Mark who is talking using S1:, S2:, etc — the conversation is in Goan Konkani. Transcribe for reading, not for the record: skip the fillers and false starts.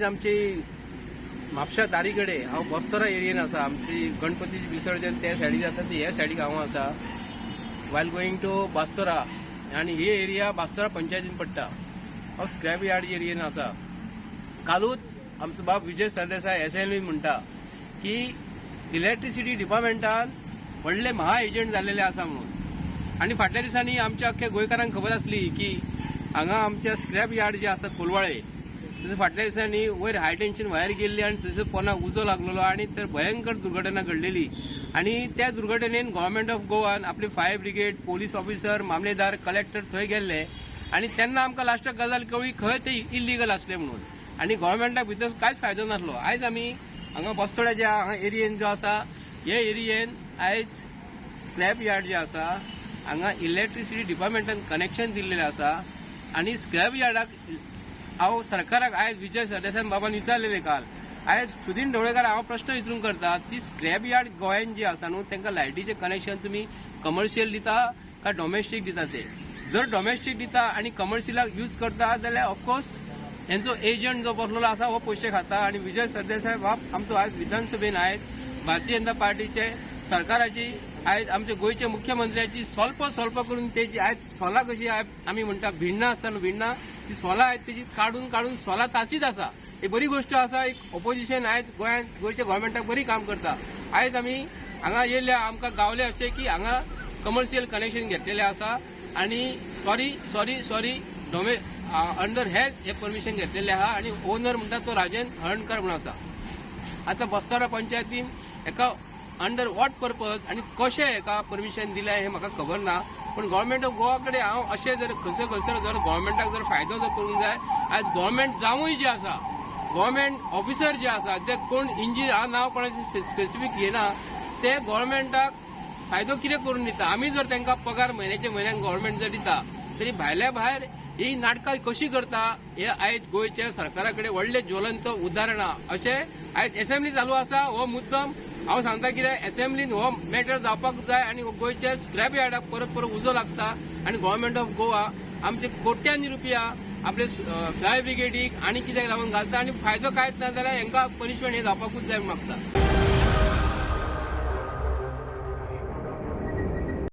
S1: आयज आमची म्हापशा तारी कडेन हांव बस्तोरा एरियेन आसा. आमची गणपतीची विसर्जन त्या सायडीक जाता, ती ह्या सायडीक हांव आसा वायल गोईंग टू बास्तोरा आनी ही एरिया बास्तोरा पंचायतीन पडटा. हांव स्क्रॅप यार्ड एरियेन आसा. कालूच आमचो बाब विजय सरदेसाय एसेंब्लीन म्हणटा की इलेक्ट्रिसिटी डिपार्टमेंटान व्हडले महा एजंट जाल्लेले आसा म्हणून. आनी फाटल्या दिसांनी आमच्या अख्ख्या गोंयकारांक खबर आसली की हांगा आमच्या स्क्रॅप यार्ड जे आसा कोलवाळे, थंयसर फाटल्या दिसांनी वयर हाय टेन्शन वायर गेल्ली आनी थंयसर पोंदा उजो लागलेलो आनी थंय भयंकर दुर्घटना घडलेली. आनी त्या दुर्घटनेन गव्हर्मेंट ऑफ गोवान आपले फायर ब्रिगेड, पोलीस ऑफिसर, मामलेदार, कलेक्टर थंय गेल्ले आनी तेन्ना आमकां लास्टाक गजाल कळ्ळी खंय ते इलिगल आसले म्हणून आनी गव्हर्मेंटाक भितर कांयच फायदो नासलो. आयज आमी हांगा बस्तोड्याच्या हांगा एरियेन जो आसा, हे एरियेन आयज स्क्रॅप यार्ड जे आसा, हांगा इलेक्ट्रिसिटी डिपार्टमेंटान कनेक्शन दिल्लेलें आसा आनी स्क्रॅप यार्डाक हांव सरकाराक आयज विजय सरदेसाय बाबान विचारलेले काल, आयज सुदीन ढवळेकार हांव प्रश्न विचारूंक करता, ती स्क्रॅप यार्ड गोंयान जी आसा न्हू, तांकां लायटीचें कनेक्शन तुमी कमर्शियल दिता काय डॉमेस्टीक दिता? ते जर डॉमेस्टीक दिता आनी कमर्शियलाक यूज करता जाल्यार ऑफकोर्स हेंचो एजंट जो बसलेलो आसा हो पयशे खाता. आनी विजय सरदेसाय बाब आमचो आयज विधानसभेन आयज भारतीय जनता पार्टीचे सरकाराची, आयज आमच्या गोंयच्या मुख्यमंत्र्याची स्वल्प स्वल्प करून तेजी आयज सोलां कशी आमी म्हणटा भिण्णां आसता न्हू भिण्णां, ती सोलां आयज तेजी काडून काडून सोलां ताशीच आसा. ही बरी गोश्ट आसा. एक ऑपोजिशन आयज गोंयांत गोंयच्या गव्हर्मेंटाक बरी काम करता. आयज आमी हांगा येयल्या, आमकां गावले अशें की हांगा कमर्शियल कनेक्शन घेतलेलें आसा आनी सॉरी सॉरी सॉरी डोमे अंडर हेल्थ हे परमिशन घेतलेलें आहा आनी ओनर म्हणटा तो राजन हळणकर म्हणून आसा. आतां बस्तोरा पंचायतीन हेका अंडर what purpose आनी कशें हेका परमिशन दिलें हें म्हाका खबर ना, पूण गव्हर्मेंट ऑफ गोवा कडेन हांव अशें जर खंयसर खंयसर जर गव्हर्मेंटाक जर फायदो जर करूंक जाय, आयज गव्हर्मेंट जावूय जे आसा, गव्हर्मेंट ऑफिसर जे आसा, जे कोण इंजिनियर, हांव नांव कोणाचें स्पेसिफीक घेना, ते गव्हर्मेंटाक फायदो कितें करून दिता? आमी जर तांकां पगार म्हयन्याचे म्हयन्याक गव्हर्मेंट जर दिता तरी भायल्या भायर ही नाटकां कशी करता हे आयज गोंयच्या सरकारा कडेन व्हडलें ज्वलंत उदाहरण आहा. अशें आयज एसेंब्ली चालू आसा, हो मुद्दम हांव सांगता कितें, एसेंब्लीन हो मॅटर जावपाक जाय आनी गोंयच्या स्क्रॅप यार्डाक परत परत उजो लागता आनी गव्हर्मेंट ऑफ गोवा आमचे कोट्यांनी रुपया आपले फायर ब्रिगेडीक आनी कित्याक लागून घालता आनी फायदो कांयच ना जाल्यार हांकां पनिशमेंट हे जावपाकूच जाय मागता.